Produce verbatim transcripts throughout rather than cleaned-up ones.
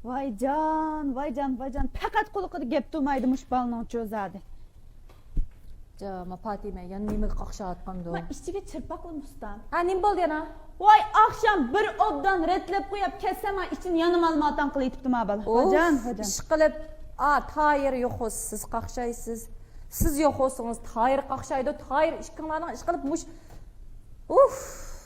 ۋايجان، ۋايجان، ۋايجان، پەقەت قۇلىقىدا گەپ تۇرمايدۇ مۇشۇ بالىنىڭچۇ زادى. جاما پاتىمە، يەنە نېمىگە قاقشاۋاتقاندۇ؟ ما ئىچىگە چىرپاقلىما ئۇستام. ھە، نېمە بولدى يەنە؟ ۋاي، ئاخشام بىر ئوبدان رەتلەپ قويۇپ كەتسەم، ھە، ئىچىنى يەنىمۇ ئالمايۋاتقان قىلىۋېتىپتۇ ما بالا. ئۇف، ۋايجان، ۋايجان. ئىشقىلىپ، ئا، تايىر يوقۇس، سىز قاقشايسىز. سىز يوق بولسىڭىز، تايىر قاقشايدۇ، تايىر ئىككىڭلارنىڭ ئىشقىلىپ مۇش-، ئۇف،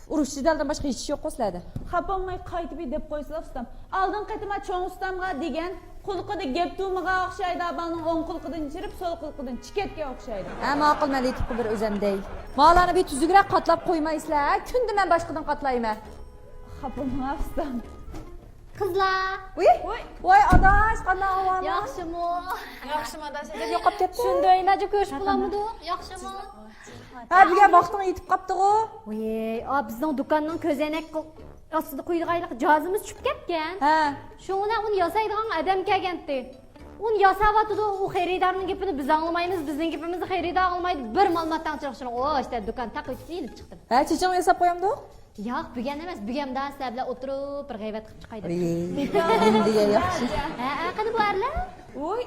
ئۇرۇش جېدەلدىن باشقا ھېچ ئىش يوق سىلەردە. خاپا بولماي قايتىپ دەپ قويسىلا ئۇستام. ئالدىنقى قېتىم چوڭ ئۇستامغا دېگەن، قۇلىقىدا گەپ تۇرمىغان ئوخشايدۇ، بالىنىڭ ئوڭ قۇلىقىدىن چىرىپ، سول قۇلىقىدىن چىكەتكەن ئوخشايدۇ. ھە، ماقۇل، مەن ئېيتىپقۇ بىر ئۆزەمدەي. مالارنى بىر تۈزۈكرەك قاتلاپ قويمايسىلەر، ھە؟ كۈندە مەن باشقىدىن قاتلايمەن. خاپا بولماڭ ئۇستام. قىزلار. ۋۇي! ۋۇي! ۋاي ئاداش، قانداق ئەھۋالىڭ؟ ياخشىمۇ؟ ياخشىمۇ ئاداش؟ يوقاپ كەتتىڭ. شۇنداق ئەمەسجۇ، كۆرۈشۈپ بولالمىدۇق. ياخشىمۇ؟ ھە، بۈگۈن ۋاقتىڭ يېتىپ قاپتىغۇ. ۋۇي، ئا، بىزنىڭ دۇكاننىڭ كۆزەينەك ئاستىدا قويىدىغان ھېلىقى جاھازىمىز چۈشۈپ كەتكەن. ھە. شۇڭا ئۇنى ياسايدىغان ئادەم كەلگەنتى. ئۇنى ياساۋاتىدۇ، ئۇ خېرىدارنىڭ گېپىنى بىز ئاڭلىمايمىز، بىزنىڭ گېپىمىزنى خېرىدار ئاڭلىمايدۇ. بىر مالىمات تەڭچىلىق شۇنىڭ. ئۇ ئىشتە دۇكان تاق ئېچىپ يېنىپ چىقتىم. ھە، چېچىڭنى ياساپ قويامدۇق؟ ياق، بۈگۈن ئەمەس، بۈگۈن داسىلەر بىلەن ئولتۇرۇپ بىر غەيۋەت قىلىپ چىقاي دەپ. ئەي، نېمە دېگەن ياخشى. ھە، ھە، قېنى بۇ ئەرلەر؟ ۋۇي،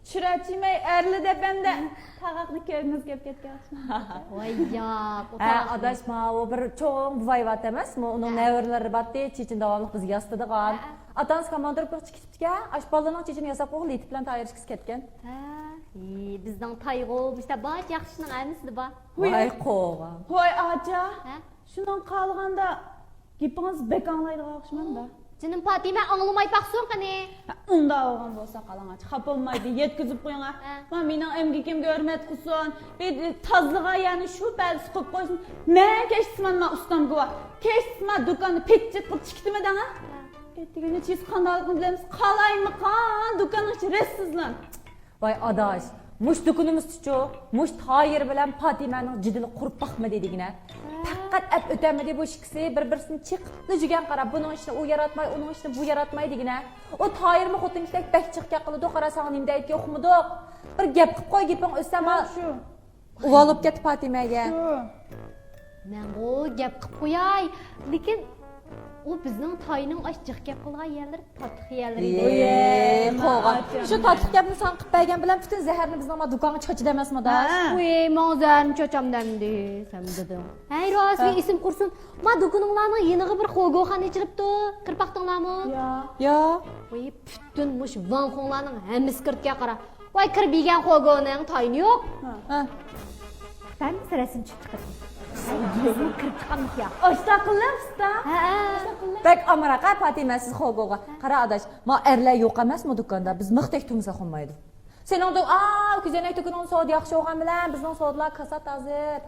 چىراي چىمەي ئەرلەر دەپ ئەمدى تاغاقنى كۆرگۈڭىز كېلىپ كەتكەن ئوخشىمامدۇ؟ ۋاي ياق، ئۇ ھە، تاغاق ئاداش، ماۋۇ بىر چوڭ بوۋاي بارتى ئەمەسمۇ؟ ئۇنىڭ ھە. نەۋرىلىرى بارتى، چېچىنى داۋاملىق بىزگە ياسىتىدىغان. ھە، ھە. ئاتاڭىز كاماندىرلىققا چىقىپ كەتكەن، ئاش بالىنىڭ چېچىنى ياساپ قويغىلى، يېتىپ بىلەن تايىر ئىككىسى كەتكەن. ھە، ئى، بىزنىڭ تايغۇ، مۇشتا بارچە ياخشىنىڭ ھەممىسىدە بار. ۋاي قوغا. ۋاي ئاچا. ھە؟ شۇنىڭغا قارىغاندا گېپىڭىز بەك ئاڭلايدىغان ئوخشىمامدا؟ جېنىم پاتىمە، ئاڭلىماي باقسۇن قېنى. ھە، ئۇنداق بولغان بولسا قالاڭ ئاچا، خاپا بولمايدۇ، يەتكۈزۈپ قويۇڭ ھە. ھە. ما مېنىڭ ئەمگىكىمگە ھۆرمەت قىلسۇن، بىر تازىلىغان يەرنى شۇ پەدىسى قويۇپ قويسۇن. مەن كەچتىسىمان ما ئۇستام گۇۋاھ. كەچتىسىمان دۇكاننى پىتچىت قىلىپ چىقتىمە دەڭە. ھە. ئەتىگەنگە چىقسا قانداقلىقىنى بىلەمسىز؟ قالايمىقان دۇكاننىڭ ئىچى رەتسىزلان. ۋاي ئاداش، مۇش دۇكىنىمىزدىچۇ، مۇش تايىر بىلەن پاتىمەنىڭ جېدىلى قۇرۇپ باقمىدى دېگىنە. پەقەت ئەپ ئۆتەلمىدى بۇ ئىككىسى، بىر-بىرسىنى چېقىپلا جۈگەن قارا، بۇنىڭ ئىشىنى ئۇ ياراتماي، ئۇنىڭ ئىشىنى بۇ ياراتماي دېگىنە. ئۇ تايىرمۇ خوتۇنچىدەك بەك جىق گەپ قىلىدۇ، قارا ساڭا نېمە دەيدىكى ئۇقمىدۇق. بىر گەپ قىپ قوي، گېپىڭ ئۆتسە ما. شۇ. ئۇۋال بولۇپ كەتتى پاتىمەگە. شۇ. مەنغۇ گەپ قىپ قوياي، لېكىن ئۇ بىزنىڭ تاينىڭ ئاش جىق گەپ قىلىدىغان يەرلىرى تاتلىق يەرلىرى ئىدى. ئىي، قوغا. شۇ تاتلىق گەپنى ساڭا قىپ بەرگەن بىلەن پۈتۈن زەھەرنى بىزنىڭ ما دۇكانغا چاچىدۇ ئەمەسمۇ ئاداش؟ ھە. ئۇي، ماڭا زەھەرنى چاچامدۇ ئەمدى، سەن دېدىڭ. ھەي راست، ھە. ئېسىم قۇرسۇن. ما دۇكىنىڭلارنىڭ يېنىغا بىر خوگوخانا ئېچىلىپتۇ. كىرىپ باقتىڭلارمۇ؟ يا. يا. ئۇي، پۈتۈن مۇشۇ ۋاڭخۇڭلارنىڭ ھەممىسى كىرىپ كەل قارا. ۋاي، كىرىپ يېگەن خوگونىڭ تايىنى يوق. ھە. ھە. بەرمىسە رەسىم چۈشۈپ چىقىدۇ. بىزنىڭ كىرىپ چىققانمىز يا. ئاشتاق قىلىڭ ئۇستا. ھە. بەك ئامراق ھە پاتىمە سىز خوگوغا. قارا ئاداش، ما ئەرلەر يوق ئەمەسمۇ دۇكاندا؟ بىز مىختەك تۇرمىساق بولمايدۇ. سېنىڭ دۇ-، ئا، كۆزەنەك دۇكىنىڭ سودا ياخشى بولغان بىلەن بىزنىڭ سودىلار كاسات ھازىر.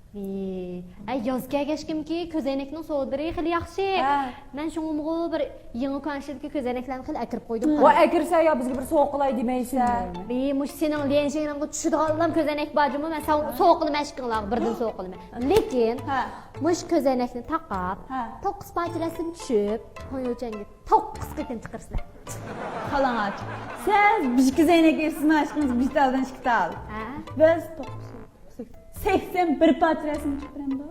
ئەي، ياز كەلگەچكىمكى كۆزەينەكنىڭ سودىلىرى خېلى ياخشى. ھە. مەن شۇڭىمغۇ بىر يېڭى كۇانشىدىكى كۆزەينەكلەرنى خېلى ئەكىرىپ قويدۇم. ۋاي، ئەكىرسە يا بىزگە بىر سوۋغا قىلاي دېمەيسە. بى، مۇشۇ سېنىڭ ليەنشىڭنىڭغا چۈشىدىغانلام كۆزەينەك بار جۇمۇ، مەن ساڭا سوۋغا قىلىمەن ئىككىڭلارغا، بىردىن سوۋغا قىلىمەن. لېكىن ھە. مۇشۇ كۆزەينەكنى تاقاپ، ھە. توققۇز پارچە رەسىم چۈشۈپ، توڭيۇچەنگە توققۇز قېتىم چىقىرىسىلەر. قالاڭاچ. سىز بىر كۆزەينەك ئېرىسىز، مائاشىڭىز بىر تالدىن ئىككى تال. ھە. بىز توققۇز. سەكسەن بىر پارچە رەسىم چىقىرامدۇ؟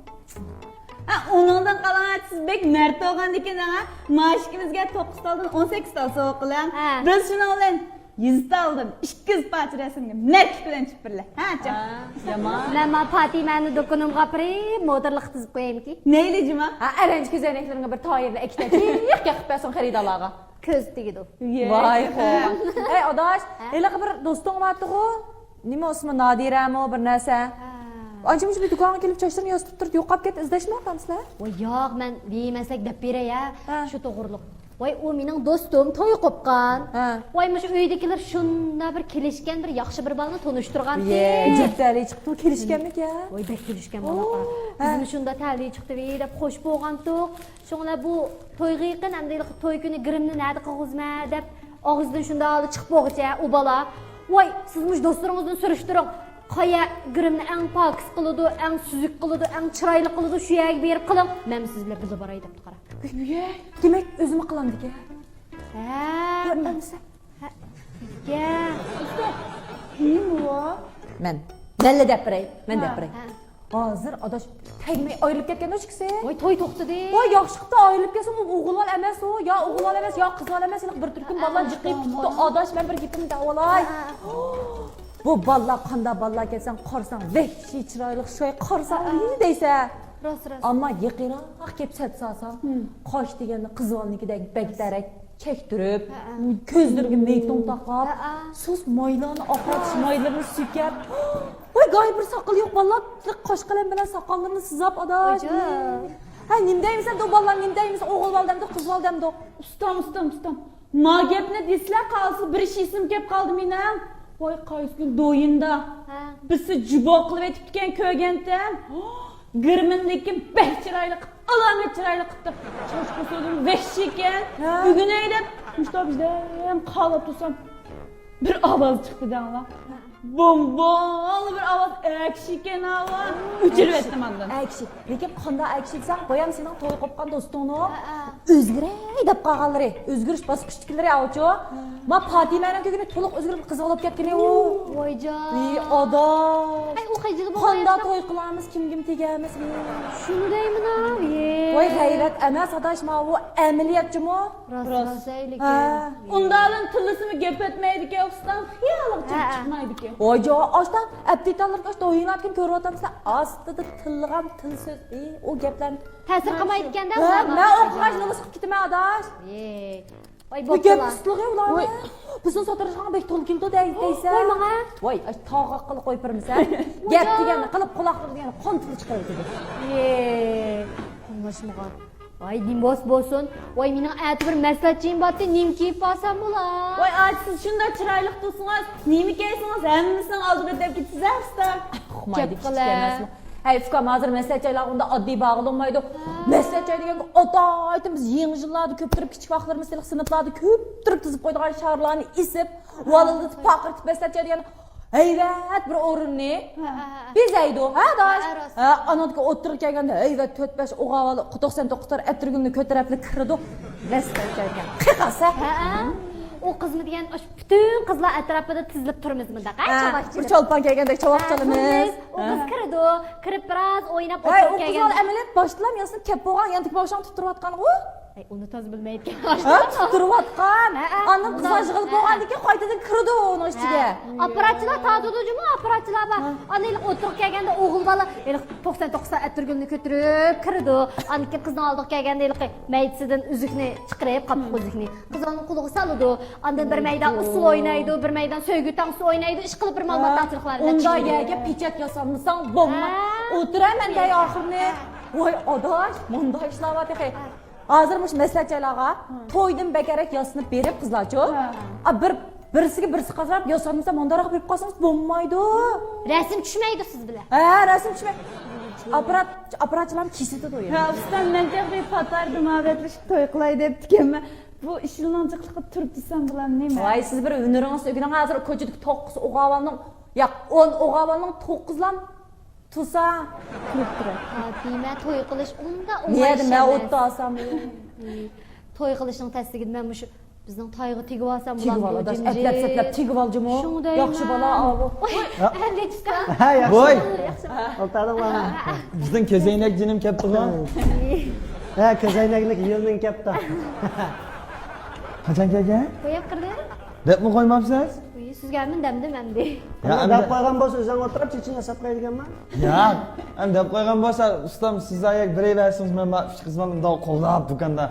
ھە، ئۇنىڭدىن قالاڭ، سىز بەك مەرد بولغاندىكىن، ھە، مائاشىكىمىزگە توققۇز تالدىن ئون سەككىز تال سوۋغا قىلىڭ. ھە. بىز شۇنىڭ بىلەن يۈز تالدىن ئىككى يۈز پارچە رەسىمگە مەردلىك بىلەن چۈشۈپ بېرىلە. ھە، چىق. ھە، يامان. مەن ما پاتىمەنى دۇكىنىمغا ئاپىرىپ، موتورلۇققا تىزىپ قويايمىكى؟ نەيلى جىما؟ ھە، ئەرەنچە كۆزەينەكلىرىڭگە بىر تايىرنى ئەكىتەي، جىق يېقىپ بەرسۇن خېرىدارلارغا. كۆز تېگىدۇ. ۋاي، خوغا. ئەي، ئاداش، ھە؟ ھېلىقى بىر دوستۇڭ بارتىغۇ؟ نېمە ئىسمى، نادىرەمۇ بىر نەرسە؟ ھە. ئانچە مۇنچە بىر دۇكانغا كېلىپ چاچلىرىنى ياسىتىپ تۇرۇپ يوقاپ كەتتى، ئىزدەشمەپتىمۇ سىلەر؟ ۋاي ياق، مەن دېمەسلىك دەپ بېرەي ھە، ھە. شۇ توغرۇلۇق. ۋاي ئۇ مېنىڭ دوستۇم، توي قوپقان. ھە. ۋاي مۇشۇ ئۆيدىكىلەر شۇنداق بىر كېلىشكەن، بىر ياخشى بىر بالىنى تونۇشتۇرغانتى. يە، جەپ تەلىيى چىقىپتۇ، كېلىشكەنمىكەن؟ ۋاي بەك كېلىشكەن بالا. ھە. بىزمۇ شۇنداق تەلىيى چىقتى دەپ خوش بولغانتۇق. شۇڭلا بۇ تويغا يېقىن ئەمدى توي كۈنى گىرىمنى نەدە قىلغۇزىمەن دەپ ئاغزىدىن شۇنداق چىقىپ بولغۇچە ئۇ بالا، ۋاي، سىز مۇشۇ دوستلىرىڭىزدىن سۈرۈشتۈرۈڭ، قايا گىرىمنى ئەڭ پاكىز قىلىدۇ، ئەڭ سۈزۈك قىلىدۇ، ئەڭ چىرايلىق قىلىدۇ، شۇ يەرگە بېرىپ قىلىڭ، مەن سىز بىلەن بىللە باراي دەپتۇ قارا. دېمەك ئۆزىمۇ قىلامدىكەن؟ ھە. كۆرمەمسە؟ ھە. يە. نېمە ئۇ؟ مەن. مەنلا دەپ بېرەي، مەن دەپ بېرەي. ھە. ھازىر ئاداش تەگمەي ئايرىلىپ كەتكەن ئىككىسى. ۋاي، توي توختىدى. ۋاي، ياخشى قىپتۇ، ئايرىلىپ كەتسە، ئۇ ئوغۇل بالا ئەمەس ئۇ، يا ئوغۇل بالا ئەمەس، يا قىز بالا ئەمەس، ھېلىقى بىر تۈركۈم بالىلار جىقىيىپ كېتىپتۇ. ئاداش، مەن بىر گېپىمنى دەۋالاي. بۇ بالىلار قانداق بالىلار ئىكەن، قارىساڭ ۋەھشىي چىرايلىق، شۇ قارىساڭ ئىي دەيسەن. راست، راست. ئەمما يېقىنراق كېلىپ سەت سالساڭ، قاش دېگەندە قىز بالىنىڭكىدەك بەك تەرەك چەكتۈرۈپ، كۆزلىرىگە مېيتۇڭ تاقاپ، سۇس مايلارنى ئاقارتىش مايلىرىنى سۈركەپ، ۋاي، گاھى بىر ساقىلى يوق بالىلار قاش قەلەم بىلەن ساقاللىرىنى سىزاپ، ئاداش. ھە، نېمە دەيمىسەن، ئۇ بالىلار نېمە دەيمىسەن، ئوغۇل بالا دەمدۇ، قىز بالا دەمدۇ؟ ئۇستام، ئۇستام، ئۇستام. ما گەپنى دېسىلە قالسا بىر ئىش ئېسىمگە كەپ قالدى مېنىڭ. ۋاي، قايسى كۈنى دويىندا بىرسى جۇبو قىلىۋېتىپتىكەن، كۆرگەنتىم. گېرمىنىدىكى بەك چىرايلىق، ئالامەت چىرايلىق قىپتۇ. چاچ قۇسۇلدىن ۋەھشىيكەن. ئۆگىنەي دەپ مۇشۇنداق بىردەم قاراپ تۇرسام، بىر ئاۋاز چىقتى دەڭلار. بومبال بىر ئاۋاز، ئەكشىكەن ئاۋا. ئۆچۈرۈۋەتتىم ئاندىن. ئەكشىك. لېكىن قانداق ئەكشىك دېسەڭ، بايام سېنىڭ توي قوپقان دوستۇڭنىڭ ئۆزگىرەي دەپ قالغانلىرى، ئۆزگىرىش باسقۇچتىكىلىرى ئاۋۇچۇ. ما پاتىمەنىڭ كۆكىنى تولۇق ئۆزگىرىپ قىزغا بولۇپ كەتكىنى ئۇ. ۋايجان. ئى ئاداش. ئەي، ئۇ خىجىل بولغان قانداق ياشتا توي قىلارمىز، كىمگىمۇ تېگەرمىز. شۇنى دەيمىنا. ۋاي غەيرەت ئەمەس ئاداش، ماۋۇ ئەمەلىيەت جۇمۇ. راست، راست. ھە. ئۇنداقلىرىنى تىللىسىمۇ گەپ ئۆتمەيدىكەن، ئۇستام خىيالىغا چىقمايدىكەن. ۋاي جاۋا، ئاشتا ئەپتىتانلىرىكى ئاشتا ئويناۋاتقىنى كۆرۈۋاتامسىلەر، ئاستىدا تىللىغان تىل سۆز، ئى، ئۇ گەپلەرنى تەسىر قىلمايدىكەن-دە. ھە، مەن ئوقۇغاچ نومۇس قىلىپ كېتىمەن ئاداش. ۋاي، بۇ گەپ بوپتۇلا. ئۇستىلىغى ئۇلارنى. بىزنىڭ ساتىرىشقان بەك تولا كېلىدۇ دەي-، دەيسەن. ۋاي ماڭا. ۋاي، ئاش تاغاق قىلىپ قوي بىرىمسەن. گەپ دېگەننى قىلىپ قۇلاق دېگەننى قان تىلى چىقىرىۋېتىدۇ. ئاڭلاشمىغان. ۋاي، نېمە بولسا بولسۇن. ۋاي، مېنىڭ ئەتە بىر مەسلىھەتچىم بارتى، نېمە كىيىپ بارسام بولا؟ ۋاي، ئاچا، سىز شۇنداق چىرايلىق تۇرسىڭىز، نېمە كىيسىڭىز ھەممىسىنىڭ ئالدىغا ئۆتۈپ كېتىسىز ھە ئۇستا. ئۇقمايدۇ، گەپ قىلە. ھەي ئۇكام، ھازىر مەسلىھەتچىلەر ئۇنداق ئاددىي بارغىلى بولمايدۇ. مەسلىھەتچى دېگەنگە ئاتايتىن بىز يېڭى يىللاردا كۆپتۈرۈپ، كىچىك ۋاقىتلىرىمىزدا سىنىپلاردا كۆپتۈرۈپ تىزىپ قويىدىغان شارلارنى ئېسىپ، ۋالىدىسى پارقىرىتىپ مەسلىھەتچى دېگەن ھەيۋەت بىر ئورۇننى بېزەيدۇ، ھە داش؟ ھە، ئانىڭدىكى ئوتتۇرىغا كەلگەندە ھەيۋەت تۆت بەش ئوغاۋالى توقسان توققۇز تال ئەتىرگۈلنى كۆتۈرەپلا كىرىدۇ. مەسلىھەتچى دېگەن قېقاسە. ھە، ئۇ قىزمۇ دېگەن ئاشۇ پۈتۈن قىزلار ئەتراپىدا تىزىلىپ تۇرىمىز مۇنداق، ھە، ھە، چاۋاك بىر چولپان كەلگەندەك چاۋاك چالىمىز. ئۇ قىز كىرىدۇ، كىرىپ بىراز ئويناپ ئولتۇرۇپ كەلگەندە. ھەي، ئۇ قىز ئەمەلىيەت باشتىلا ياسىنىپ كەپ بولغان يانتىكى باشاڭ تۇتتۇرۇۋاتقانغۇ. ئەي، ئۇنى تازا بىلمەيدىكەن. ھە، تۇتتۇرۇۋاتقان. ھە، ھە. ئاندىن قىزلار يىغىلىپ بولغاندىن كېيىن قايتىدىن كىرىدۇ ئۇنىڭ ئىچىگە. ھە. ئاپپاراتچىلار تارتىدۇ جۇمۇ، ئاپپاراتچىلار بار. ھە. ئاندىن ھېلىقى ئوتتۇرىغا كەلگەندە ئوغۇل بالا ھېلىقى توقسان توققۇز تال ئەتىرگۈلنى كۆتۈرۈپ كىرىدۇ. ئاندىن كېيىن قىزنىڭ ئالدىغا كەلگەندە ھېلىقى مەيدىسىدىن ئۈزۈكنى چىقىرىپ، قاپلىق ئۈزۈكنى قىزنىڭ قولىغا سالىدۇ. ئاندىن بىر مەيدان ئۇسسۇل ئوينايدۇ، بىر مەيدان سۆيگۈ تانسىسى ئوينايدۇ، ئىشقىلىپ بىر مالىماتچىلىقلارنى. ئۇنداق يەرگە پېچەت ياسالمىساڭ بولماي. ھە. ئولتۇرە مەن دەي ئاخىرىنى. ۋاي ئاداش، مۇنداق ئىشلار بار تېخى. ھازىر مۇشۇ مەسلىھەتچىلەرگە تويدىن بەكرەك ياسىنىپ بېرىپ قىزلارچۇ. ھە. ئا، بىر، بىرسىگە بىرسى قاراپ ياسانمىسا مانداراق بېرىپ قالسىڭىز بولمايدۇ. رەسىم چۈشمەيدۇ سىز بىلەن. ھە، رەسىم چۈشمەيدۇ. ئاپپارات، ئاپپاراتچىلارمۇ كېسىتىدۇ يەنە. ھە، ئۇستام، مەن تېخى بىر پاتار دىماۋەتلىشىپ توي قىلاي دەپتىكەنمەن. بۇ ئىش يىلنىڭ جىقلىقىدا تۇرۇپ دېسەم بولامدۇ نېمە؟ ۋاي، سىز بىر ھۈنىرىڭىزنى ئۆگىنىڭ، ھازىر كوچىدىكى توققۇز ئوغاۋاننىڭ، ياق، ئون ئوغاۋاننىڭ توققۇزلام تۇرسا. تۇرۇپ تۇرۇپ. پاتىمە، توي قىلىش ئۇنداق ئوڭاي ئىش ئەمەس. نېمە ئوتتا ئالسام؟ توي قىلىشنىڭ تەسلىكىدە مەن مۇشۇ بىزنىڭ تايغا تېگىۋالسام بولامدۇ، جىمجىت. تېگىۋال، ئاداش، ئەپلەپ-سەپلەپ تېگىۋال جۇمۇ. شۇڭا دەيمەن. ياخشى بالا، ئاۋۇ. ۋوي، ھە. ئەلىچكا. ھە، ياخشى. ۋوي. ئولتۇرۇڭلار. بىزنىڭ كۆزەينەك جېنىم كەپتىغۇ. ھە، كۆزەينەكلىك يىلنىڭ كەپتۇ. قاچان كەلگەن؟ بوياپ كىردى. دەپمۇ قويماپسىز؟ ئۇي، سىزگە مەن دەمدىم ئەمدى. يا، ئەمدى دەپ قويغان بولسا ئۆزۈڭ ئولتۇرۇپ چېچىنى ياساپ قويىدىكەنمەن. ياق، ئەمدى دەپ قويغان بولسا، ئۇستام، سىز ئايەك بېرىۋەرسىڭىز، مەن بار ئۈچ قىز بالىنى مۇنداق قوللاپ دۇكاندا.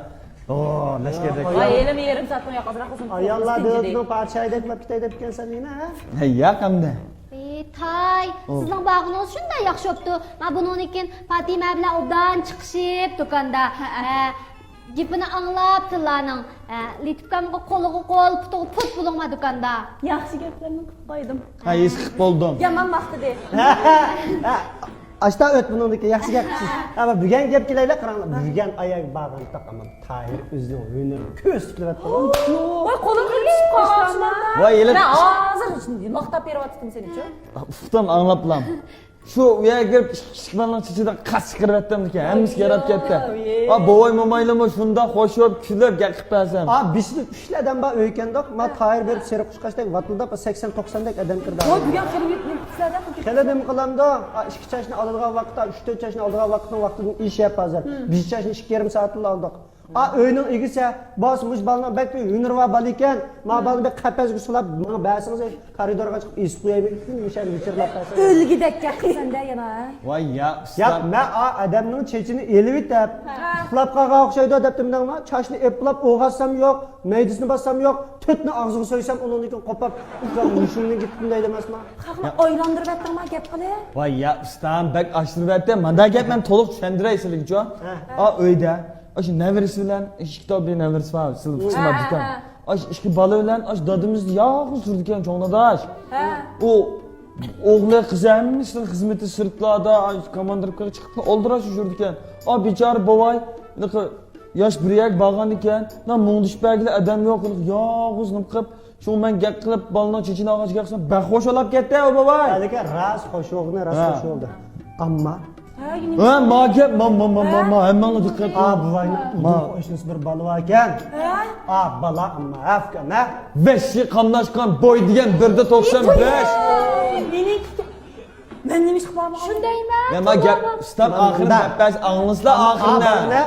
ئوو، لەشكەردەك. ۋاي، ھېلىمۇ يېرىم سائەتنىڭ ياقىزراق ئۇزۇن. ئاياللار دۆلىتىنىڭ پادىشاھى دەپ مەپكىتەي دەپكەنسەن يەنە، ھە؟ ھە، ياق ئەمدى. ئى، تاي، سىزنىڭ بارغىنىڭىز شۇنداق ياخشى بوپتۇ. مانا بۇنىڭدىن كېيىن پاتىمە بىلەن ئوبدان چىقىشىپ دۇكاندا. ھە. گېپىنى ئاڭلاپ تىللانىڭ. ھە، لېتىپكامغا قولىغا قول، پۇتىغا پۇت بولۇڭ ما دۇكاندا. ياخشى گەپلەرنى قىلىپ قويدۇم. ھە، ھېس قىلىپ بولدۇم. يامان ماختىدى. ھە، ھە، ھە. ئاشتا ئۆت بۇنىڭدىكى ياخشى گەپ قىلسىز. ئەمما بۈگۈن گەپ كېلەيلى، قاراڭلار. بۈگۈن ئاياگ بارغان تاق، ئەمما تاھىر ئۆزىنىڭ ھۈنىرىنى كۆرسىتىپ قېلىۋەتتى. ۋاي، قولۇم تۈشۈپ قالغان. ۋاي، ھېلى مەن ھازىر ماختاپ بېرىۋاتىتتىم سېنىچۇ. ئۇقتۇم، ئاڭلاپلام. شۇ ئۇ يەرگە كىرىپ ئىشىك، ئىشىك بالىنىڭ چېچىدىن قاس چىقىرىۋەتتىم دېگەن، ھەممىسى ياراپ كەتتى. ئا، بوۋاي مومايلىمۇ شۇنداق خوش بولۇپ كۈلۈپ گەپ قىلىپ بەرسەم. ئا، بىزنى ئۈچلا ئادەم بار ئۆيكەندۇق. ما تايىر بېرىپ سېرىق قۇشقاچتەك ۋاتىلداپ، سەكسەن توقساندەك ئادەم كىردى. ۋاي، بۈگۈن خېلى يېتىپ كېتىسىلەردە. خېلى نېمە قىلامدۇ؟ ئا، ئىككى چاچنى ئالىدىغان ۋاقىت، ئا، ئۈچ تۆت چاچنى ئالىدىغان ۋاقىتنىڭ ۋاقتىدىن ئېشىپ ھازىر. بىز چاچنى ئىككى يېرىم سائەتتىلا ئالدۇق. ئا، ئۆينىڭ ئىگىسى، باس، مۇشۇ بالىنىڭ بەك ھۈنىرى بار بالا ئىكەن. ما بالىنى بىر قەپەسكە سولاپ، ماڭا بەرسىڭىز، كارىدورغا چىقىپ ئېسىپ قوياي، مۇشۇ يەردە ۋىچىرلاپ بەرسىڭىز. ئۆلگۈدەك گەپ قىلىسەن-دە يەنە، ھە؟ ۋاي يا، ياق، ئۇستا. مەن ئا ئادەمنىڭ چېچىنى ئېلىۋېتىپ، ھە. ئۇخلاپ قالغان ئوخشايدۇ دەپتىمدىڭما؟ چاچنى ئېپلاپ ئوغاتسام يوق، مەيدىسىنى باسسام يوق، تۆتنى ئاغزىغا سويسام، ئۇنىڭدىن كېيىن قوپاپ، ئۇخلاپ ھوشۇمدىن كېتىپتىم دەيدىمەسما؟ خەقنى ئايلاندۇرۇۋەتتىڭما گەپ قىلىپ؟ ۋاي يا، ئۇستام، بەك ئاشتۇرۇۋەتتىم. مانداق گەپ مەن تولۇق چۈشەندۈرەي سىلىگىچۇ. ھە. ئا، ئۆيدە. ئاشۇ نەۋرىسى بىلەن، ئىككى تال بىر نەۋرىسى بار، سىلى قىسمەت ھە، دۇكان. ھە. ئاشۇ ئىككى بالا بىلەن ئاشۇ دادىمىزنى يالغۇز تۇرىدىكەن چوڭ داداش. ھە. ئۇ ئوغلى قىزى ھەممىسىنىڭ خىزمىتى سىرتلاردا، ئاشۇ كوماندىركىغا چىقىپ ئولتۇرۇپ يۈرىدىكەن. ئا، بىچارە بوۋاي، ھېلىقى ياش بىر يەرگە بارغاندىكەن، مۇڭدىشىپ بەرگىلى ئادەم يوق، ھېلىقى يالغۇز نېمە قىلىپ، شۇڭا مەن گەپ قىلىپ، بالىنىڭ چېچىنى ئالغاچ گەپ قىلسام، بەك خوش بولاپ كەتتى ئۇ بوۋاي. ھېلىكى راست خوش بولغىنى راست ھە. خوش بولدى. ئەمما ھە، ما گەپ، ما، ما، ما، ما، ما، ھەممىڭلار دىققەت قىلىڭ. ئا، بوۋاينىڭ ما. قوشنىسى بىر بالا باركەن. ھە؟ ئا، بالا، ئەمما، ئەفكەن، ھە؟ بەشى قاملاشقان بوي دېگەن بىردە توقسان بەش. مېنىڭكى مەن نېمە ئىش قىلىپ بارمىغان؟ شۇندايمۇ؟ يا، ما گەپ، ئۇستام ئاخىرىنى دەپ بەرسە ئاڭلىسىلا ئا، ئاخىرىنى.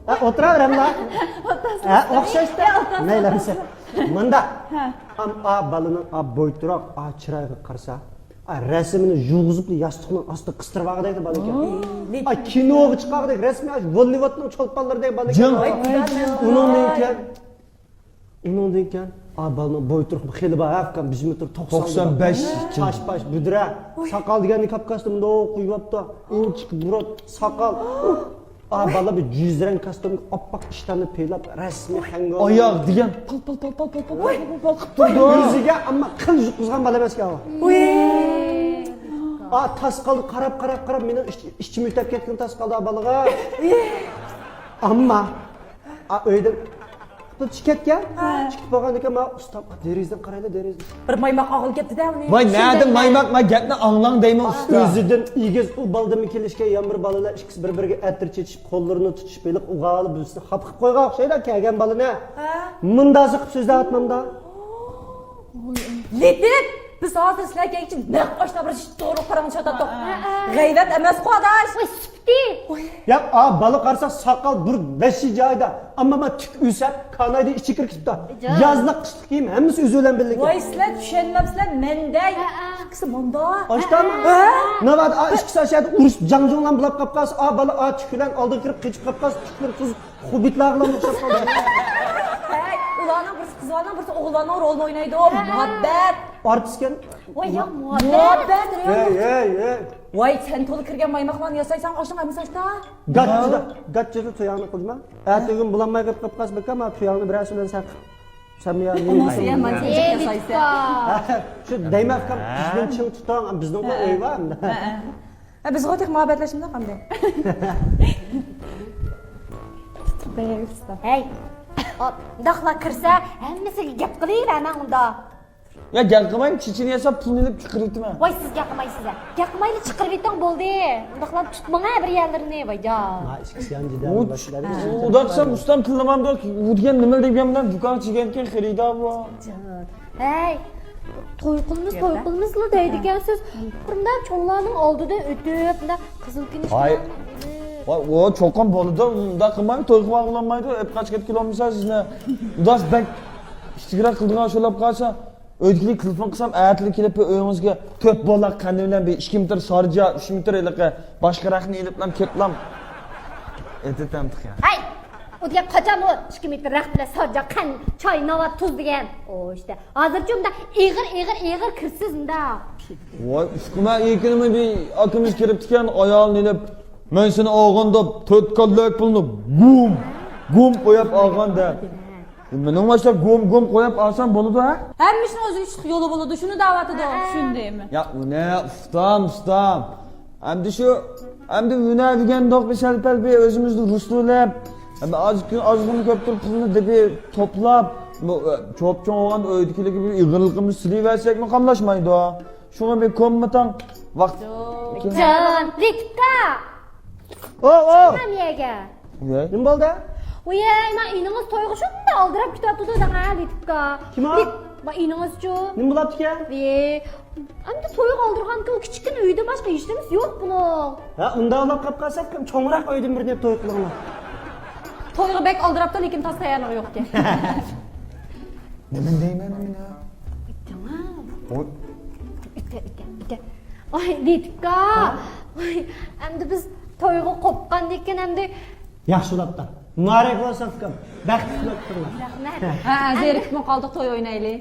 ئا، ئولتۇرۇۋېرىڭلار. ھە، ئوخشاشتا. مەيلى، مۇنداق. ھە. ئا، بالىنىڭ ئا بويتۇراق، ئا چىرايىغا قارىسا، ئا، رەسىمىنى يۇرغۇزۇپ ياستۇقنىڭ ئاستىغا قىستۇرۇپ ئالغۇدەك بالا ئىكەن. ئا، كىنوغا چىققۇدەك رەسمىي، ھوللىۋودنىڭ چولپانلىرىدەك بالا ئىكەن. جىڭ. ئۇنىڭدىن كېيىن، ئۇنىڭدىن كېيىن، ئا، بالىنىڭ بويتۇرىقى خېلى بار، ھەققان بىر مېتىر توقسان. توقسان بەش. چاچ-پاچ بۈدرە، ساقال دېگەننى كاپكاستا مۇنداق قويۇۋاپتۇ. ئىنچىكە بۇرۇت، ساقال. ئا، بالا بىر جۈز رەڭ كاستيۇمغا ئاپئاق ئىشتاننى پېيلاپ، رەسمىي خەنگۇ. ئاياغ دېگەن پال، پال، پال قىلىپ تۇرىدۇ. يۈزىگە ئەمما قىل يۇتقۇزغان بالا ئەمەسكەن ئۇ. ئا، تاسقالدا قاراپ، قاراپ، قاراپ، مېنىڭ ئىچ-، ئىچىم ئۆتەپ كەتكەن تاسقالدا بالىغا. ئەمما، ئا، ئۆيدىن قاپىل چىقىپ كەتكەن. ھە. چىقىپ بولغاندىكىن، ما ئۇستام، دېرىزىدىن قارايلا، دېرىزىدىن. بىر مايماق ئاغىلى كەپتىدە ئۇنى. ۋاي، نەدىن مايماق؟ ما گەپنى ئاڭلاڭ دەيمەن، ئۇستا. ئۆزىدىن ئېگىز ئۇ بالىدىنمۇ كېلىشكەن يان بىر بالىلار ئىككىسى بىر-بىرىگە ئەتىر چېچىشىپ، قوللىرىنى تۇتۇشۇپ، ھېلىقى ئۇ بالىنى بىرسىنى خاپا قىلىپ قويغان ئوخشايدۇ، كەلگەن بالىنى. ھە. مۇندازا قىلىپ سۆزلەۋاتمامدا. لېتىپ، بىز ھازىر سىلەر كەلگۈچە نەق ئاشۇنداق بىر توغرا پاراڭلىشىۋاتاتتۇق. ھە، ھە. غەيۋەت ئەمەسقۇ، ئاداش. ۋاي، سۈپتى. ياق، ئا، بالا قارىسا ساقال بىر ۋەھشىي جايدا. ئەمما ما تۈك ئۆسەپ، كانايدا ئىچى كىرىپ كېتىپتۇ. جان. يازلىق، قىشلىق كىيىم ھەممىسى ئۆزى بىلەن بىللە. ۋاي، سىلەر چۈشەنمەپسىلەر، مەندە ھە، ھە. ئىككىسى مۇندا. ئاشتامۇ؟ ھە. ناۋادا، ئا، ئىككىسى ئاشۇ يەردە ئۇرۇشۇپ، جاڭجۇڭلان بولۇپ قاپ قالسا، ئا، بالا، ئا، تۈك بىلەن ئالدىغا كىرىپ قېچىپ قاپ قالسا، تۈكلىرى توزۇپ، خۇبىتلارغىلا ئوخشاپ قالدى. ھەي، ئۇلارنىڭ بىرسى قىز بالىنىڭ، بىرسى ئوغۇل بالىنىڭ رولىنى ئوينايدۇ. مۇھەببەت. ئارتىسكەن. ۋاي، ياق، مۇھەببەت. مۇھەببەت، رېئال. ھەي، ھەي، ھەي. ۋاي، سەن تولا كىرگەن مايماقلارنى ياسايسەن، ئاشۇنىڭ ھەممىسى ئاشتا. گاچچىدا، گاچچىدا تۇياڭنى قىلدىما. ئەتىگۈن بولالماي قېلىپ قالسا بىكار، ما تۇياڭنى بىرەرسى بىلەن سەن قىل. سەن يا نېمە ئۇنىڭ سىيە مانچىنچە ياسايسەن. شۇ دەيمەن ئۇكام، ئىشىدىن چىڭ تۇتۇڭ، بىزنىڭ ئۆي بار. ھە، بىزغۇ تېخى مۇھەببەتلەشمىدۇق ئەمدى. ھەي، مۇنداقلا كىرسە، ھەممىسىگە گەپ قىلىۋەرمەڭ ئۇندا. يا، گەپ قىلماي، چېچىنى ياساپ، پۇلنى ئېلىپ چىقىرىۋېتىمەن. ۋاي، سىز گەپ قىلمايسىز ھە. گەپ قىلمايلا چىقىرىۋېتىڭ، بولدى. مۇنداقلا تۇتماڭ ھە بىر يەرلىرىنى، ۋاي جان. ھە، ئىككىسى يان جىدەل باشلىدى. ئۇنداق دېسەم، ئۇستام تىللىمامدۇ، ئۇ دېگەن نېمە دېگەن بىلەن دۇكانغا چىقكەنكەن خېرىدار بۇ. ھەي، توي قىلىمىز، توي قىلىمىزلا دەيدىكەنسىز. بۇنداق چوڭلارنىڭ ئالدىدا ئۆتۈپ، بۇنداق قىزىل كۈمۈش ۋاي. ۋاي، ئۇ چوقۇم بولىدۇ. ئۇنداق قىلماي، توي قىلغان بولالمايدۇ. ئەپ قاچىپ كەتكىلى بولمىسا سىزنى. ئۇداس بەك كىچىكرەك قىلىدىغان شۇ بولۇپ قالسا، ئۆيدىكىلەرگە تېلېفون قىلسام، ئەتىلەر كېلىپ ئۆيىڭىزگە تۆت بولاق قەندى بىلەن بىر ئىككى مېتىر سارجا، ئۈچ مېتىر ھېلىقى باشقا رەختنى ئېلىپلام كېلىپلام ئېتىتەمتىق يا. ھەي! ئۇ دېگەن قاچان ئۇ ئىككى مېتىر رەخت بىلەن سارجا، قەنت، چاي، ناۋات، تۇز دېگەن؟ ئۇ ئىشتە. ھازىرچۇ مۇنداق ئېغىر، ئېغىر، ئېغىر كىرسىز مۇنداق. ۋاي، ئۇقۇم ئېكىنىمۇ بىر ئاكىمىز كىرىپتىكەن، ئايالىنى ئېلىپ، مەن سېنى ئالغان دەپ، تۆت كاللەك پۇلنى گۇم، گۇم قويۇپ ئالغان دەپ. مېنىڭ باشلاپ گۇم، گۇم قويۇپ ئالسام بولىدۇ ھە؟ ھەممە ئىشنىڭ ئۆزىگە چىقىش يولى بولىدۇ، شۇنى دەۋاتىدۇ. شۇندايمۇ؟ يا، ئۇنى، ئۇستام، ئۇستام. ئەمدى شۇ، ئەمدى ھۈنەر دېگەندوق بىر سەل-پەل بىر ئۆزىمىزنى رۇسلىۋېلىپ، ئەمدى ئاز كۈن، ئازغىنە كۆپتۇر پۇلنى دېبى توپلاپ، بۇ، ئە، چوپچوڭ بولغان ئۆيدىكىلەرگە بىر ئېغىرلىقىمىزنى سېلىۋەرسەكمۇ قاملاشمايدۇ. شۇڭا بىر كوممىتاڭ ۋاقىت. جان، لېتىپكا! ئو، ئو! مەن يەگە. نېمە بولدى؟ ۋوي، ما ئىنىڭىز تويغا شۇنداق ئالدىراپ كېتىۋاتىدۇ دەڭ، ھە، لېتىپكا. كىم ئۇ؟ لېت-، ما ئىنىڭىزچۇ؟ نېمە بولاپتىكەن؟ ۋوي، ئەمدى تويغا ئالدىرغانكەن، ئۇ كىچىككىنە ئۆيدىن باشقا ھېچنېمىسى يوق بۇنىڭ. ھە، ئۇنداق بولۇپ قاپقالسا، چوڭراق ئۆيدىن بىرنى توي قىلىڭلار. تويغا بەك ئالدىراپتۇ، لېكىن تاز تەييارلىقى يوقكەن. نېمە دەيمەن مانا؟ ئۆتتىڭە. ئوي. ئۆتتى، ئۆتتى، ئۆتتى. ئاي، لېتىپكا. ھە؟ ئاي، ئەمدى بىز تويغا قوپقاندىكىن ئەمدى. ياخشى بوپتۇ. مۇبارەك بولسۇن ئۇكام. بەختلىك بولۇڭلار. رەھمەت. ھە، زېرىكىپمۇ قالدۇق، توي ئوينايلى.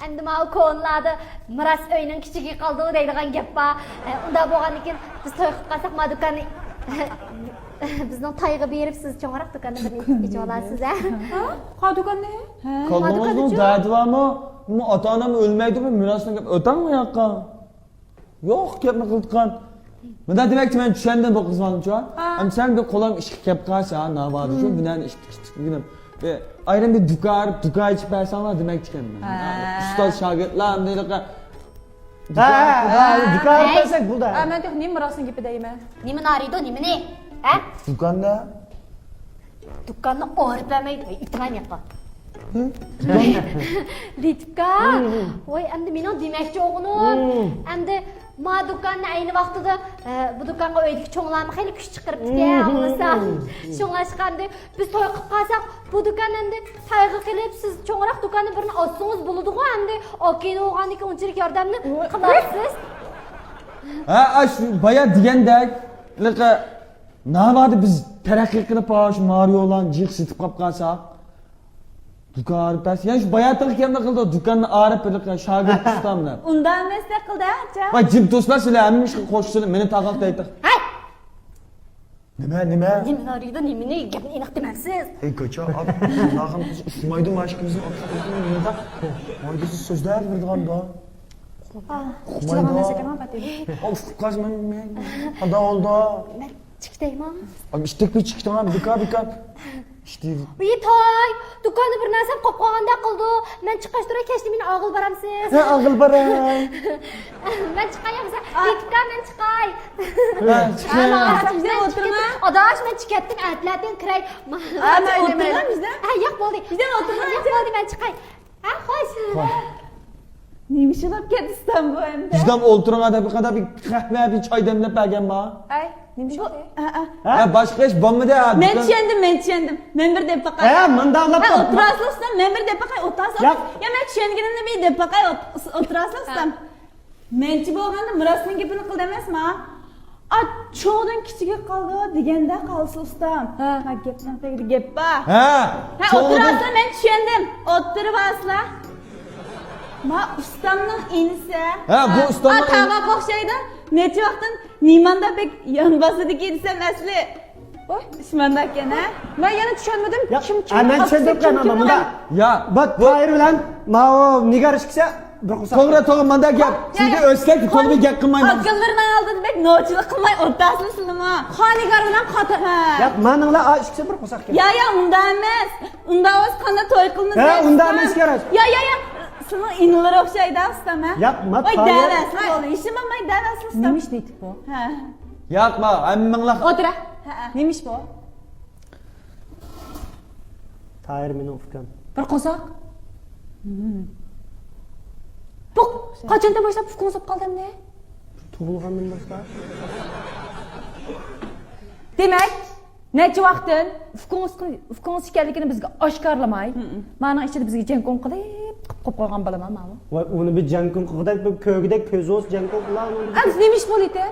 ئەمدى ماۋۇ كونىلاردا مىراس ئۆينىڭ كىچىكى قالىدۇ دەيدىغان گەپ بار. ئە، ئۇنداق بولغاندىكىن بىز توي قىلىپ قالساق ما دۇكاننى بىزنىڭ تايغا بېرىپ، سىز چوڭراق دۇكاندا بىر ئېچىۋالارسىز، ھە؟ ھە؟ قا دۇكاننى؟ ھە. كاللىڭىزنىڭ دەردى بارمۇ؟ ئۇمۇ ئاتا-ئانام ئۆلمەيدۇ، مىراسنى گەپ ئۆتەڭمۇ ياققا؟ يوق، گەپنى قىلىدىغان. مۇنداق دېمەكچى، مەن چۈشەندىم بۇ قىزلارنىچۇ. ھە. ئەمدى سەن بىر قولۇم ئىشقا كەپ قالسا، ناۋادا شۇ بىلەن ئىشقا كىتىپ بىر ئايرىم بىر دۇكان، دۇكان ئېچىپ بەرسەڭلار دېمەكچىكەنمەن. ھە. ئۇستاز شاگىرتلار ئەمدى ھە، ھە، ھە، دۇكان ھە. بەرسەك بولدى. ھە، مەن تېخى نېمە مىراسنىڭ گېپى دەيمەن. نېمە نارىدۇ، نېمىنى؟ ھە؟ دۇكاندا. دۇكاننى ئورۇپ بەرمەيدۇ. ۋاي، ئېتىڭ ئەمەيقا. لېتىپكا. ۋاي، ئەمدى مېنىڭ دېمەكچى بولغىنىم. ئەمدى ما دۇكاننى ئەينى ۋاقتىدا، ئە، بۇ دۇكانغا ئۆيدىكى چوڭلارمۇ خېلى كۈچ چىقىرىپتىكەن، ئاڭلىسام. شۇڭلاشقا ئەمدى بىز توي قىلىپ قالساق، بۇ دۇكان ئەمدى تايغا قېلىپ، سىز چوڭراق دۇكاننى بىرنى ئاچسىڭىز بولىدىغۇ، ئەمدى ئاكىنى بولغاندىكىن ئۇنچىلىك ياردەمنى قىلارسىز. ھە، ئاشۇ بايا دېگەندەك، ناۋادا بىز تەرەققىي قىلىپ، شۇ مارىيولارنى جىق سېتىپ قاپ قالساق، دۇكان ئارىپ بەرسە، يەنە شۇ باياتىغا كەملا قىلدى، دۇكاننى ئارىپ بىر شاگىرت ئۇستام دەپ. ئۇنداق ئەمەس دەپ قىلدى، ئاچا. ۋاي، جىم تۇرسىلا سىلەر، ھەممە ئىشقا قوشۇلۇپ، مېنى تاقاق دەيتىڭ. ھەي! نېمە، نېمە؟ نېمە نارىدا، نېمىنى؟ گەپنى ئېنىق دېمەمسىز. ھەي، كوچا، ئاپ، ئۇنداققا ئۇشمايدۇ، مانا ئىككىمىزنىڭ ئوتتۇرىسىدا مۇنداق پايدىسىز سۆزلەر بېرىدىغان بار. ئۇقمايدۇ. ئۇقۇپ قالسا مەن، مەن، قانداق بولدى؟ مەن چىقتايمەن. ئاپ، ئىتتىك بىر چىقتىڭ، بىكار، بىكار. ئىشتى. ۋىي، تاي، دۇكاندا بىر نەرسەم قوپ قالغاندەك قىلىدۇ. مەن چىققاچ تۇراي، كەچتە مېنى ئاغىل بارامسىز؟ ھە، ئاغىل باراي. مەن چىقاي ياقسا. لېتىپكا، مەن چىقاي. ھە، چىقاي. ئاداش، مەن چىكەتتىم، ئەتىلەتىن كىرەي. ئولتۇرما بىزدە. ھە، ياق، بولدى. بىزدە ئولتۇرما. ھە، ياق، بولدى، مەن چىقاي. ھە، خوش. خوش. نېمە ئىش بولۇپ كەتتى ئۇستام بۇ ئەمدى؟ بىزدەم ئولتۇرۇڭ دەپ، بىر قەدەر بىر قەھۋە، بىر چاي دەملەپ بەرگەن ما. ئەي، نېمە ئىش بولدى؟ ھە، ھە. ھە، باشقا ئىش بولمىدى، ھە، مەن دۇكان. چۈشەندىم، مەن چۈشەندىم. مەن بىر دەپ باقاي. ھە، مۇنداق ھە، ئولتۇراسىلا ئۇستام، مەن بىر دەپ باقاي، ئولتۇراسىلا. ياق. يا، مەن چۈشەنگىنىمنى بىر دەپ باقاي، ئولت-، ئولتۇراسىلا ئۇستام. مەنچە بولغاندا مىراسنىڭ گېپىنى قىل دەمەسما؟ ئا، چوڭدىن كىچىككە قالىدۇ دېگەندە قالسا ئۇستام. ھە. ھە، گەپنىڭ تېگىدە گەپ بار. ھە، ھە، چوڭدىن ئولتۇراسىلا، مەن چۈشەندىم. ئولتۇرۇۋالسىلا. ما ئۇستامنىڭ ئىنىسى. ھە، بۇ ئۇستامنىڭ ئا، ئىنى. تاماق ئوخشايدۇ. نەچچە ۋاقىتتىن نېمانداق بەك يان باسىدىكى دېسەم ئەسلى. ۋاي، ئىشمانداكەن، ھە؟ مەن يەنە چۈشەنمىدىم. يا، كىم، كىم، ھە، مەن چۈشەندۈرۈپ بېرىمەن مۇنداق. يا، بۇ تاھىر بىلەن ماۋۇ نىگار ئىككىسى بىر قورساق. توغرا، توغرا، مانداق گەپ. سىزگە ئۆتسەك، تولا بىر گەپ قىلمايمەن. ئاكىلىرىنىڭ ئالدىدا بەك نوچىلىق قىلماي ئولتۇراسىلىسىلىما؟ خانىگار بىلەن قاتار. ھە. ياق، مانىڭلا ئا ئىككىسى بىر قورساق گەپ. يا، يا، ئۇنداق ئەمەس. ئۇنداق بولسا قانداق توي قىلىمىز؟ ھە، ئۇنداق ئەمەس، كەرەز. يا، يا، يا. سېنىڭ ئىنىلىرى ئوخشايدۇ، ئۇستام، ھە؟ ياق، ما ۋاي، تاھىر. دەۋەرسىلە، ھە. بولدى. ئىشىم بولماي دەۋەرسىلە، ئۇستام. نېمە ئىش دەيتتى بۇ؟ ھە. ياق، ما، ھەممىڭلار. ئولتۇرە. ھە، ھە. نېمە ئىش بۇ؟ تاھىر مېنىڭ ئۇكام. بىر قورساق. بۇ قاچاندىن باشلاپ ئۇكىڭىز بولۇپ قالدى ئەمدى؟ تۇغۇلغاندىن باشلاپ. دېمەك، نەچچە ۋاقىتتىن ئۇكىڭىز، ئۇكىڭىز ئىكەنلىكىنى بىزگە ئاشكارىلىماي، مانىڭ ئىچىدە بىزگە جەڭ كوڭ قىلىپ قىپ قويۇپ قويغان بالىما ماۋۇ. ۋاي، ئۇنى بىر جەڭ كوڭ قىلغۇدەك بىر كۆرگۈدەك كۆزىڭىز جەڭ كوڭ قىلار ئۇنى. ئەمدى نېمە ئىش بولىدۇ؟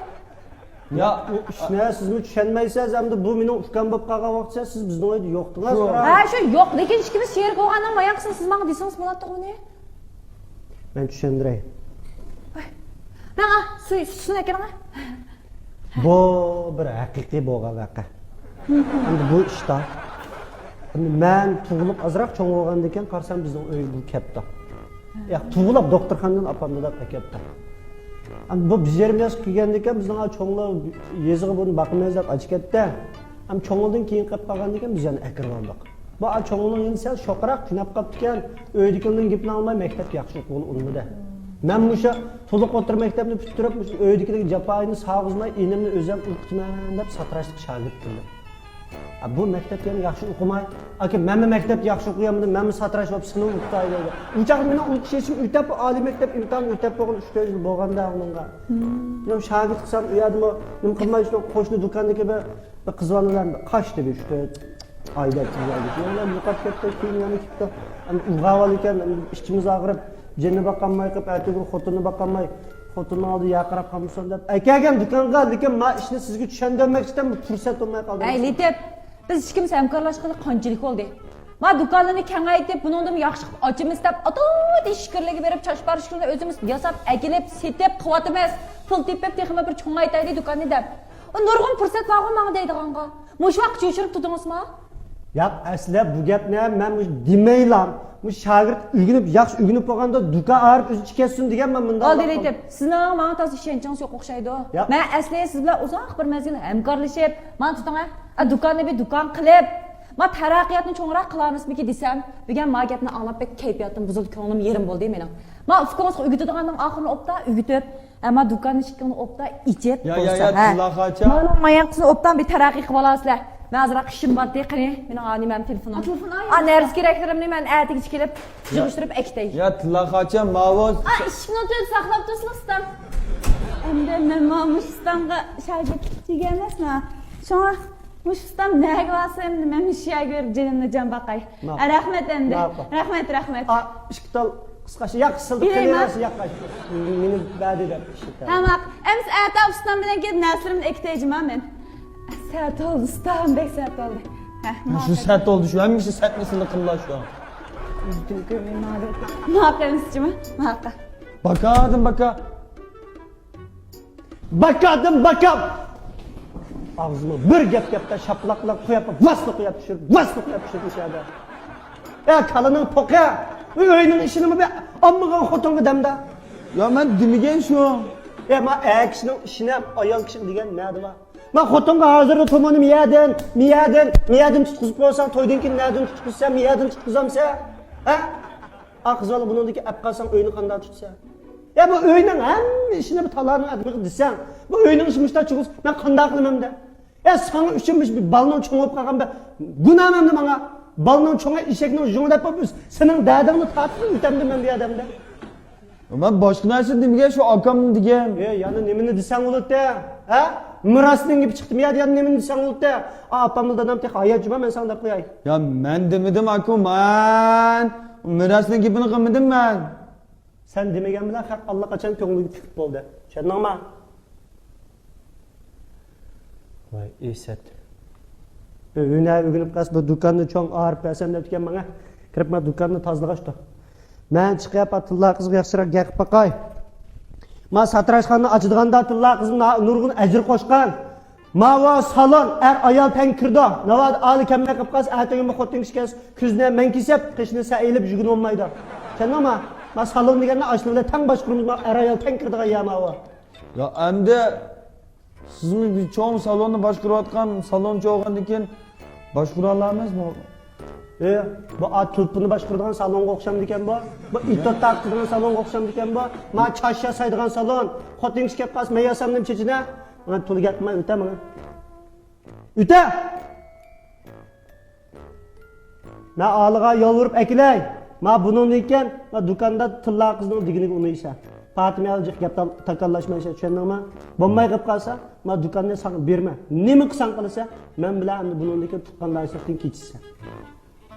يا، ئۇ ئىشنى سىزمۇ چۈشەنمەيسىز، ئەمدى بۇ مېنىڭ ئۇكام بولۇپ قالغان ۋاقىتتا سىز بىزنىڭ ئۆيدە يوقتىڭىز، شۇ. ھە، شۇ يوق، لېكىن ئىككىمىز شېرىك بولغاندىن بايان قىلسا سىز ماڭا دېسىڭىز بولاتتىغۇ بۇنى. مەن چۈشەندۈرەي. ماڭا سۇ، سۇنى ئەكىلىڭە. بۇ بىر ھەقىقىي بولغان ۋەقە. ئەمدى بۇ ئىشتا، ئەمدى مەن تۇغۇلۇپ ئازراق چوڭ بولغاندىن كېيىن قارىسام بىزنىڭ ئۆيگە بۇ كەپتۇ. ياق، تۇغۇلۇپ دوختۇرخانىدىن ئاپامنى دەپ ئەكەپتۇ. ئەمدى بۇ بىز يېرىم ياشقا كىرگەندىن كېيىن بىزنىڭ چوڭلار يېزىغا بۇنى باقىمىز دەپ ئاچىكەتتى. ئەمدى چوڭلىدىن كېيىن قېلىپ قالغاندىن كېيىن بىز يەنە ئەكىرىۋالدۇق. بۇ چوڭلىنىڭ يەنە سەل شوخراق، تۈنەپ قاپتىكەن. ئۆيدىكىلەرنىڭ گېپىنى ئاڭلىماي مەكتەپكە ياخشى ئوقۇغىلى ئۇنىمىدى. مەن مۇشۇ تولۇق ئوتتۇرا مەكتەپنى پۈتتۈرۈپ، مۇشۇ ئۆيدىكىلەرگە جاپايىنى سالغۇزماي، ئىنىمنى ئۆزۈم ئوقۇتىمەن دەپ ساتىراشلىققا شاگىرت قىلدىم. ئا، بۇ مەكتەپتە يەنە ياخشى ئوقۇماي، ئاكا، مەنمۇ مەكتەپتە ياخشى ئوقۇيالمىدىم، مەنمۇ ساتىراش بولۇپ سىنىپ ئۆتەي دەيدۇ. ئۇ چاغدا مېنىڭ ئوقۇش يېشىم ئۆتەپ، ئالىي مەكتەپ ئىمتىھانى ئۆتەپ بولغان ئۈچ تۆت يىل بولغاندا ئۇنىڭغا. مېنىڭ شاگىرت قىلسام، ئۇ يەردىمۇ نېمە قىلماي، شۇ قوشنا دۇكاندىكى بىر، بىر قىز بالا بىلەن قاچتى بىر ئۈچ تۆت ئايدا كىرگەنلىك. يەنە يوقاپ كەتتى، كېيىن يەنە كېلىپتۇ. ئەمدى ئۇلغاۋالىدىكەن، ئەمدى ئىچىمىز ئاغرىپ، جېنىنى باقالماي قېلىپ، ئەتىگۈن خوتۇنىنى باقالماي، خوتۇننىڭ ئالدىدا يارقىراپ قالمىسۇن دەپ ئەكەلگەن دۇكانغا، لېكىن ما ئىشنى سىزگە چۈشەندۈرمەكچىدىم، پۇرسەت بولماي قالدى. ئەي لېتىپ، بىز ئىككىمىز ھەمكارلاشقىلى قانچىلىك بولدى؟ ما دۇكانلىرىنى كېڭەيتىپ، بۇنىڭدىمۇ ياخشى قىلىپ ئاچىمىز دەپ، ئاتۇتى ئىچكىرىلىگە بېرىپ، چاچ پارچىكىنى ئۆزىمىز ياساپ، ئەكېلىپ، سېتىپ قىلىۋاتىمىز. پۇل تېپىپ، تېخىمۇ بىر چوڭايتايلى دۇكاننى دەپ. ئۇ نۇرغۇن پۇرسەت بارغۇ ماڭا دەيدىغانغا. مۇشۇ ۋاقىتقىچە يوشۇرۇپ تۇردىڭىزما؟ ياق، ئەسلى بۇ گەپنى مەن مۇشۇ دېمەيلا. مۇشۇ شاگىرت ئۆگىنىپ، ياخشى ئۆگىنىپ بولغاندا دۇكان ئاغرىپ ئۆزى ئىچىپ كەتسۇن دېگەن مەن مۇنداق. ئالدى لېتىپ، سىزنىڭ ماڭا تازا ئىشەنچىڭىز يوق ئوخشايدۇ. ياق. مەن ئەسلى سىز بىلەن ئۇزاق بىر مەزگىل ھەمكارلىشىپ، مانا تۇتۇڭ ھە، ئا، دۇكاننى بىر دۇكان قىلىپ، ما تەرەققىياتنى چوڭراق قىلارمىزمىكى دېسەم، بۈگۈن ما گەپنى ئاڭلاپ بەك كەيپىياتىم بۇزۇلدى، كۆڭلۈم يېرىم بولدى مېنىڭ. ما ئۇكىڭىزغا ئۆگىتىدىغاننىڭ ئاخىرىنى ئوبدان ئۆگىتىپ، ئەمما دۇكاننى ئىشىكىڭنى ئوبدان ئېچىپ يا، يا، قويسا، يا، ھە. تىللا خاچا. مانا ماياقچىنى ئوبدان بىر تەرەققىي قىلىۋالارسىلەر. مەن ئازراق ئىشىم بار ئىدى، قېنى، مېنىڭ ئانىمەم تېلېفونۇم. ئا، تېلېفون، ئا، ئا، يا. نەرسە كېرەكلىرىمنى مەن ئەتىگىچە كېلىپ يا. يىغىشتۇرۇپ ئەكېتەي. يا، تىللا خاچا، ماۋۇ. ئا، ئىشىكنىڭ تۈۋىدە ساقلاپ تۇرسىلا، ئۇستام. ئەمدى مەن مانا مۇشۇ ئۇستامغا شاگىرتلىك قىلغان ئەمەسمەن. شۇڭا مۇشۇ ئۇستام نەگە بارسا، ئەمدى مەن مۇشۇ يەرگە بېرىپ جېنىمنى جان باقاي. ماقۇل. ئا، رەھمەت ئەمدى. ماقۇل. رەھمەت، رەھمەت. ئا، ئىككى تال قىسقاچە، ياق، قىسىلدى، بېرەيمۇ؟ قېلىۋەرسە، ياق، مېنى بەدى دەپ ئىشلىتە. ھە، ماق-، ئەمىسە ئەتە ئۇستام بىلەن كېلىپ نەرسىلىرىمنى ئەكېتەي جۇما مەن. سەت بولدى ئۇستام، بەك سەت بولدى. ھە، شۇ ماقۇل. سەت بولدى، شۇ ھەممىسى سەتنى سىلى قىللا شۇ. ماقۇل ئەمىسە جۇما، ماقۇل. باكادىن باكا. باكادىن باكا. ئاغزىمغا بىر گەپ گەپتە شاپىلاقلاپ قويۇپ، ۋاسلا قويۇپ چۈشۈرۈپ، ۋاسلا قويۇپ چۈشۈرۈپ مۇشەدە. ئە، كالىنىڭ پوقى! ئۆينىڭ ئىشىنىمۇ بىر ئالمىغان خوتۇنغا دەمدە. يا، مەن دېمىگەن شۇ. ئە، ما ئەر كىشىنىڭ ئىشىنى ھەم ئايال كىشىگە دېگەن نەدە بار؟ ما خوتۇنغا ھازىرلا تومۇرنى مىيەدىن، مىيەدىن، مىيەدىن تۇتقۇزۇپ قويساڭ، تويدىن كېيىن نەدىن تۇتقۇزسەن، مىيەدىن تۇتقۇزامسەن؟ ھە؟ ئا، قىز بالا بۇنىڭدىكى ئەپ قالساڭ ئۆينى قانداق تۇتىسەن؟ يا، بۇ ئۆينىڭ ھەممە ئىشىنى بىر تالانىڭ ئادىمىغا دېسەڭ، بۇ ئۆينىڭ ئىشى مۇشۇنداق چوڭ، مەن قانداق قىلىمەن دە؟ يا، ساڭا ئۈچۈن مۇشۇ بىر بالىنىڭ چوڭ بولۇپ قالغان بىر گۇناھمەن دە ماڭا؟ بالىنىڭ چوڭى ئېشەكنىڭ ژۇڭى دەپ، سېنىڭ دەردىڭنى تارتىپ ئۆتەمدە مەن بۇ يەردە ئەمدى. مەن باشقا نەرسە دېمىگەن، شۇ ئاكامنى دېگەن. ئە، يەنە نېمىنى دېسەڭ بولاتتى؟ ھە؟ مىراسنىڭ گېپى چىقتىمۇ يا، يەنە نېمىنى دېسەڭ بولاتتى؟ ئا، ئاپام بىلەن دادام تېخى ھايات جۇما، مەن ساڭا دەپ قوياي. يا، مەن دېمىدىم، ئاكا، مەن مىراسنىڭ گېپىنى قىلمىدىم مەن. سەن دېمىگەن بىلەن خەق ئاللىقاچان كۆڭلىگە پۈكۈپ بولدى. چۈشەندىڭما؟ ۋاي ئىسەت. بىر ھۈنەر ئۆگىنىپ قالسا، بىر دۇكاننى چوڭ ئاغرىپ بەرسەم دەپتىكەن ماڭا. كىرىپ ما دۇكاننى تازىلىغاچتۇ. مەن چىقىپ، تىللا قىزغا ياخشىراق گەپ قىلىپ باقاي. ما ساتىراشخانا ئاچىدىغاندا تىللا قىزىم نا-، نۇرغۇن ئەجىر قوشقان. ماۋۇ سالون ئەر ئايال تەڭ كىرىدۇ. ناۋادا ئالىي كەلمەي قېلىپ قالسا، ئەتىگۈن بىر خوتۇن كىشى كەلسە، كۆزىنى مەن كېسىپ، قېشىنى سەن ئېلىپ يۈرگىلى بولمايدۇ. چۈشەندىڭما؟ ما سالون دېگەننى ئاشۇنىڭ بىلەن تەڭ باشقۇرىمىز، ما ئەر ئايال تەڭ كىرىدىغان يەر ماۋۇ. يا ئەمدى سىزمۇ بىر چوڭ سالوننى باشقۇرۇۋاتقان سالونچى بولغاندىن كېيىن باشقۇرالامسىز بۇ؟ ئى، بۇ ئا تۇلپىنى باشقۇرىدىغان سالونغا ئوخشامدىكەن بۇ؟ بۇ ئىتوت تارتىدىغان سالونغا ئوخشامدىكەن بۇ؟ ما چاچ ياسايدىغان سالون. خوتۇن كىشى كەپ قالسا، مەن ياسامدىم چېچىنى. ماڭا تولا گەپ قىلماي ئۆتە ماڭا. ئۆتە! مەن ئالىغا يالۋۇرۇپ ئەكېلەي. ما بۇنىڭدىن كېيىن ما دۇكاندا تىللا قىزنىڭ دېگىنىگە ئۇنىيسەن. پاتىمە جىق گەپ تال-، تاكاللاشمايسەن، چۈشەندىڭما؟ بولماي قېلىپ قالسا، ما دۇكاننى ساڭا بېرىمەن. نېمە قىلساڭ قىلىسەن، مەن بىلەن ئەمدى بۇنىڭدىن كېيىن تۇغقانداشلىقتىن كېچىسەن.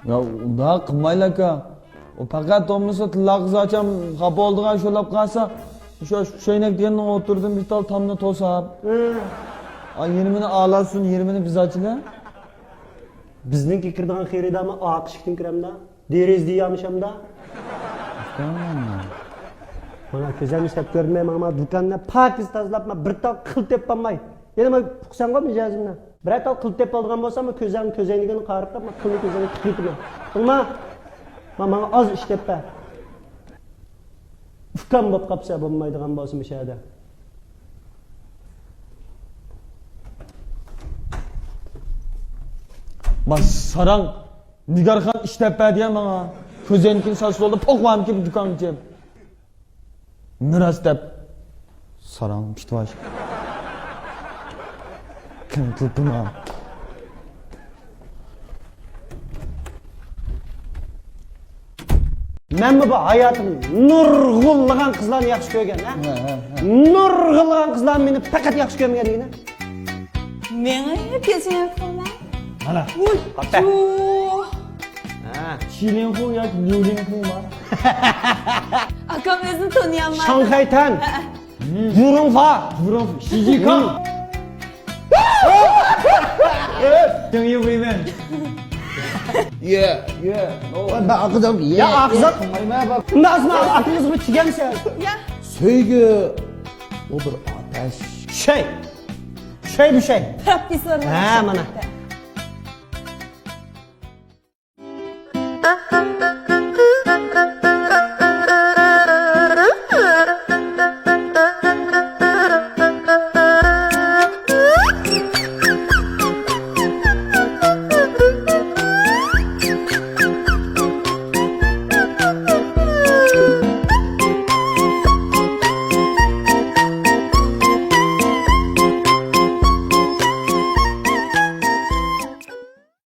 يا ئۇنداق قىلمايلا ئاكا. ئۇ پەقەت بولمىسا تىللا قىزغاچام خاپا بولىدىغان شۇلاپ قالسا، شۇ، شۇ چەينەك دېگەننىڭ ئوتتۇرىدىن بىر تال تامنى توساپ. ئى. ئا، يېرىمىنى ئالاسۇن، يېرىمىنى بىز ئاچىلى. بىزنىڭكى كىرىدىغان خېرىدارمۇ ئارقا ئىشىكتىن كىرەمدۇ؟ دېرىزىدىن يامىشامدا. مانا كۆزۈمنى سەپ كۆرمەي، مانا دۇكاننى پاكىز تازىلاپ، مانا بىر تال قىل تېپىپ بولماي. يەنە مانا ئۇقساڭغۇ مىجەزىمنى. بىرەر تال قىل تېپىپ بولىدىغان بولسام، مانا كۆزۈڭ كۆزەينىگىنى قارىپ، مانا قىلنى كۆزۈڭگە تىقىيتىمەن. ئۇقتۇڭما؟ مانا ماڭا ئاز ئىش تېپىپ بەر. ئۇكام بولۇپ قاپسەن، بولمايدىغان بولسا مۇشۇ يەردە. ما ساراڭ نىگارخان ئىش تېپىپ بەر دېگەن ماڭا. كۆزەينىكىنى ساچ سولدا پوق بارمىكىن دۇكانغىچە. مىراس دەپ ساراڭ پىتۋاش. كىم تىلپىما؟ مەنمۇ بۇ ھاياتىم نۇرغۇنلىغان قىزلارنى ياخشى كۆرگەن، ھە؟ ھە، ھە، ھە. نۇرغۇنلىغان قىزلار مېنى پەقەت ياخشى كۆرمىگەن دېگىنە. مېڭە كېسىڭ قىلما. مانا. ۋۇي، قاپە. ۋۇ. ھە. شىلىنخۇ ياكى ليۇلىنخۇ بار. ئاكام ئۆزىنى تونۇيالمايدۇ. شاڭخەي تەن. ھە، ھە. جۇرۇڭفا. جۇرۇڭفا. شىجىكا. جېڭيۇ ۋېيمەن. يە. يە. مەن ئاقىزام. يە. يا ئاقىزام. مۇنداق ئاسما ئاقىزغا تىگەمسەن. يا. سۆيگۈ. ئۇ بىر ئاتەش. شەي. شەي بۇ شەي. پروفېسسور. ھە، مانا.